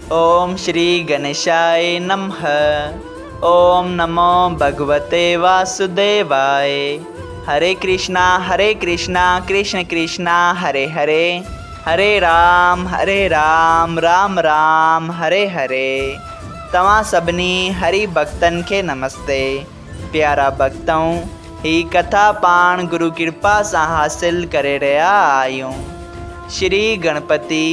اوم شري گنيشاء نمھ اوم نمو ڀڳوتي واسوديواء هري ڪرشنا هري ڪرشنا ڪرشن ڪرشنا هري هري هري رام هري رام رام رام هري هري توهان سڀني هري ڀڳتن کي نمستي پيارا ڀڳتؤ هي ڪٿا پاڻ گرو ڪرپا سان حاصل ڪري رهيا آهيون. شري گڻپتي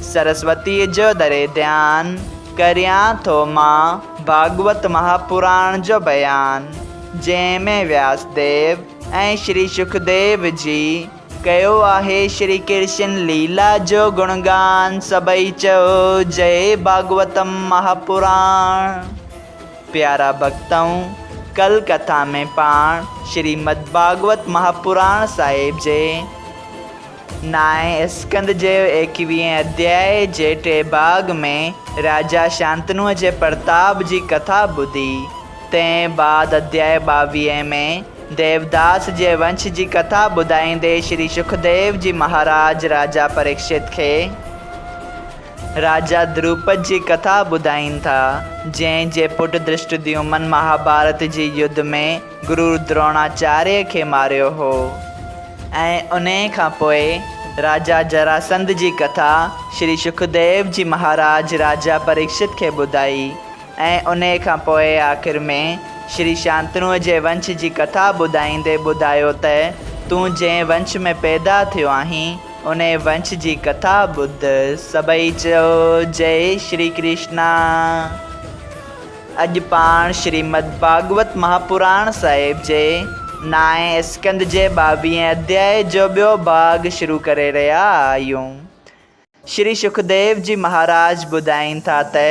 سرسوتيء جو دري ڌيان ڪريان ٿو مان ڀاڳوت مهاپراڻ جو بيان، جنهن ۾ وياس ديو ۽ شري شڪديو جي ڪيو آهي شري ڪرشن ليلا جو گڻگان سڀئي چئو جئي ڀاڳوتم مهاپراڻ. پيارا ڀڳتؤ! ڪل ڪٿا ۾ پاڻ شريمد ڀاڳوت مهاپراڻ صاحب جي نائين اسڪنڌ جي ايڪويهين اڌيائي جي ٽئين ڀاڳ ۾ راجا شانتنوء جي پرتاب جي ڪٿا ٻڌي. تنهن بعد اڌيائي ٻاويهين ۾ ديوداس جي ونش جي ڪٿا ٻڌائيندي شري شڪديو جي مهاراج راجا پريڪشت کي راجا دروپد جي ڪٿا ٻڌائين ٿا، جنهن جي پٽ ڌرشٽديومن مهاڀارت جي يڌ ۾ گرو دروڻاچاريه کي ماريو هو ۽ انهيء کان پوء راجا جراسنڌ جي ڪٿا شري شڪديو جي مهاراج راجا پريڪشت کي ٻڌائي ۽ انهيء کان پوء آخر ۾ شري شانتنوء جي ونش جي ڪٿا ٻڌائيندي ٻڌايو ته تون جنهن ونش ۾ پيدا ٿيو آهين، انهيء ونش جي ڪٿا ٻڌ. سڀئي چيو، جئي شري ڪرشنا. اڄ پاڻ شريمد ڀاڳوت مهاپراڻ صاحب جي نائين اسڪنڌ جي ٻاويهين اڌيائي جو ٻيو ڀاڳ شروع ڪري رهيا آهيون. شري شڪديو جي مهاراج ٻڌائين ٿا ته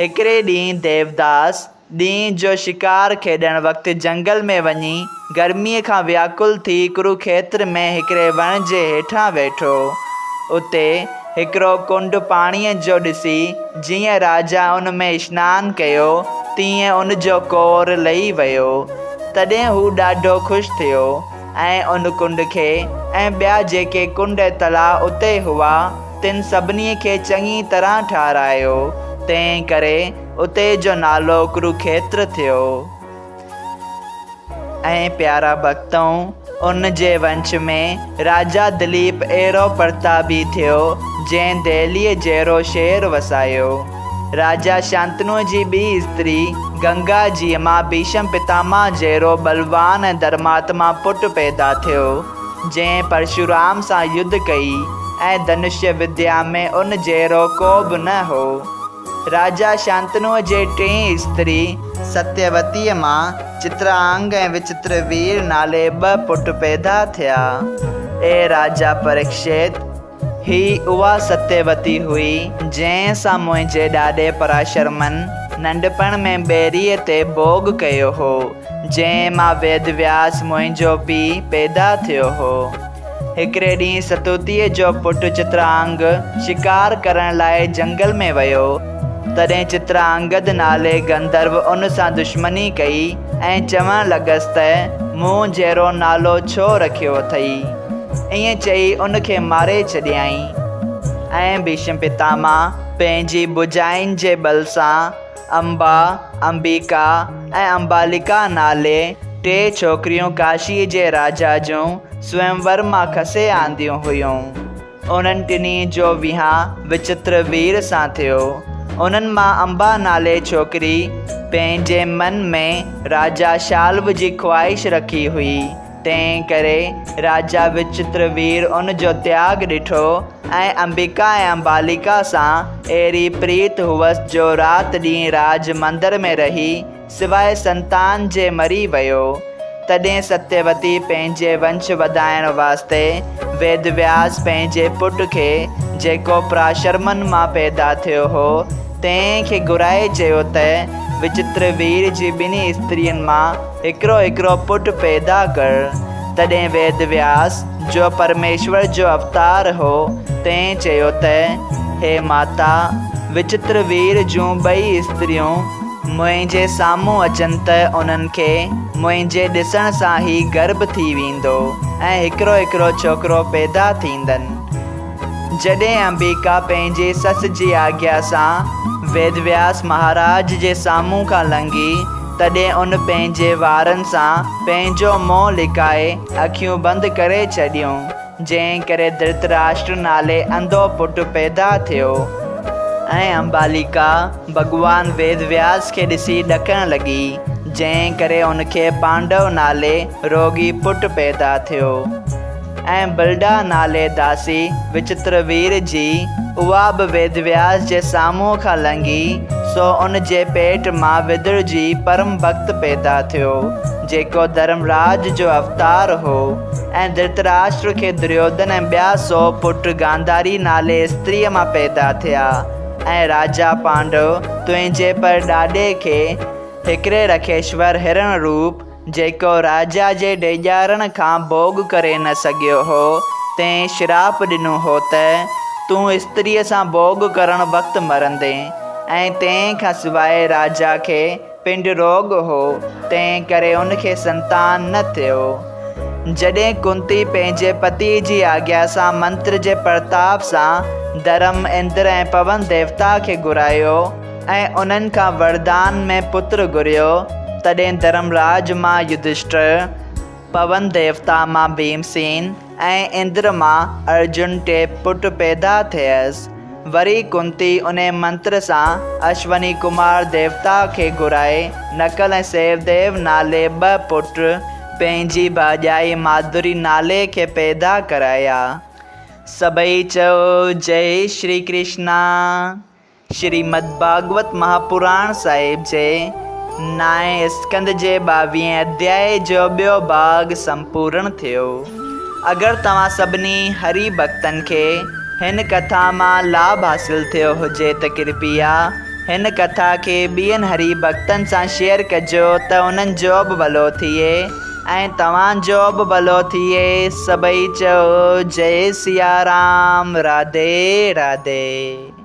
هڪڙي ڏينهن ديوداس ڏينهن جو شڪار کيڏڻ وقت جهنگل ۾ وڃي گرميء کان وياڪل ٿي ڪروکيتر ۾ هڪڙي وڻ جي هيٺان ويٺو. اتي هڪڙو ڪنڊ پاڻيء جو ڏسي جيئن راجا ان ۾ اشنان ڪيو تيئن ان جو ڪور لهي ويو. تڏهن هو ڏاڍو خوش ٿيو. ۽ ان ڪنڊ کي ۽ ٻيا جيڪي ڪنڊ ۽ تلاء اتي هئا، تن سڀني کي چڱي طرح ٺهرايو، تنهن ڪري اتي جو نالو ڪروکيتر ٿيو. ۽ پيارا ڀڳتؤ، ان جي ونش ۾ راجا دليپ اهڙو پرتابي ٿيو، جنهن دهليء جهڙو شهر وسايو. راجا شانتنوء جي ٻي استري گنگا جيء مان ڀيشم پتاماه جهڙو ٻلوان ۽ ڌرماتما پٽ پيدا ٿيو، جنهن پرشورام سان يڌ ڪئي ۽ ڌنشيه وديا ۾ ان جهڙو ڪو به نه هو. راجا شانتنوء جي ٽين استري ستيوتيء مان چترانگ ۽ وچتروير نالي ٻه پٽ پيدا ٿيا. اي راجا پريڪشت! هيء اها ستيوتي هئي، جنهن سان منهنجي ڏاڏي پراشرمن ننڍپڻ ۾ ٻيريء تي ڀوڳ ڪيو هو، جنهن مان ويد وياس منهنجو پيء پيدا ٿيو هو. هڪڙي ڏينهن ستوتيء جو پٽ چترانگ شڪار ڪرڻ لاء جهنگل ۾ ويو. تڏهن چترانگد نالي گنڌرو ان سان دشمني ڪئي ۽ چوڻ لڳس ته، مون جهڙو نالو ڇو رکيو اٿئي؟ ائين چئي ان کي ماري ڇڏيائين ۽ ڀيشم پتاما پنهنجي ڀجائن جي ٻل سان امبا، امبيڪا ۽ امباليڪا نالي ٽي ڇوڪريون ڪاشيء جي راجا جون سويمور مان کسي آنديون هيون. انهن ٽنهي جو وهانء وچتر وير سان ٿيو. انهن مان امبا نالي ڇوڪري پنهنجي من ۾ راجا شالو جي خواهش رکي هئي. تنهن ڪري راجا وچتر وير ان جو تياڳ ڏٺو ۽ امبيڪا ۽ امباليڪا سان اهڙي پريت هئس جو رات ڏينهن راج مندر ۾ رهي سواء سنتان جي مري ويو. تڏهن ستيوتي پنهنجي ونش وڌائڻ واسطي ويد وياس پنهنجي پٽ کي، جيڪو پراشرمن مان پيدا ٿيو هو، تنهن کي گهرائي چيو ته، وچتر وير جي ٻنهي استرين مان هڪڙو هڪڙو پٽ پيدا ڪر. تڏهن ويد وياس، جو پرميشور جو اوتار هو، تنهن چيو ته، هي ماتا! وچتر وير جون ٻئي استريون منهنجي سامهون اچن ته انهن کي منهنجي ڏسڻ سان ئي گرڀ ٿي ويندو ۽ هڪڙو هڪڙو ڇوڪرو پيدا ٿيندن. جڏهن امبيڪا پنهنجي سس جي آگيا سان ويدوياس مهاراج جي سامهون کان لنگهي، تڏهن ان پنهنجي وارن سان پنهنجو منهن لڪائي اکيون بند ڪري ڇڏيون، جنهن ڪري ڌرتراشٽر نالي انڌو پٽ پيدا ٿيو. ۽ امباليڪا ڀڳوان ويدوياس کي ڏسي ڏڪڻ لڳي، جنهن ڪري ان کي پانڊو نالي روڳي پٽ پيدا ٿيو. ۽ بلڊا نالي داسي وچتروير جي، اها به ويدوياس جي سامهون کان لنگهي، سو ان جي پيٽ مان ودر جي پرم ڀڳت پيدا ٿيو، جيڪو ڌرمراج جو اوتار هو، ۽ ڌرتراشٽر کي دريوڌن ۽ ٻيا سو پٽ گانڌاري نالي استريء مان پيدا ٿيا، ۽ راجا پانڊو تنهنجي پر ڏاڏي کي هڪڙي رکيشور هرڻ روپ، جيڪو راجا جي ڊيڄارڻ کان ڀوڳ ڪري نه سگهيو هو، تنهن شراپ ڏنو هو ته، تون استريء سان ڀوڳ ڪرڻ وقت مرندين ۽ تنهن کان سواء راجا کي پنڊ روڳ هو، تنهن ڪري ان کي سنتان نه ٿيو. جڏهن ڪنتي پنهنجي پتيء جي آگيا سان منتر جي پرتاپ سان ڌرم، اندر ۽ پون ديوتا کي گهرايو، ۽ انهن کان وردان ۾ پتر گهريو، تڏهن ڌرمراج مان يڌشٽر، پون ديوتا مان ڀيمسين ۽ اندر مان ارجن ٽي پٽ پيدا ٿيس. وري ڪنتي انهي منتر سان اشوني ڪمار ديوتا کي گهرائي نڪل ۽ سهديو نالي ٻه پٽ پنهنجي ڀاڄائي ماڌوري نالي کي پيدا ڪرايا. سڀئي چئو جئي شري ڪرشنا. شريمد ڀاڳوت مهاپراڻ صاحب جي نائين اسڪنڌ جي ٻاويهين اڌيائي جو ٻيو ڀاڳ سمپورڻ ٿيو. اگر توهان سڀني هري ڀڳتن کي هن ڪٿا مان لاڀ حاصل ٿيو هجي ته ڪرپيا هن ڪٿا کي ٻين هري ڀڳتن سان شيئر ڪجو ته انهن جو به ڀلو ٿئي ۽ توهان جو به ڀلو ٿئي. سڀئي چئو جئي سيارام راڌي راڌي.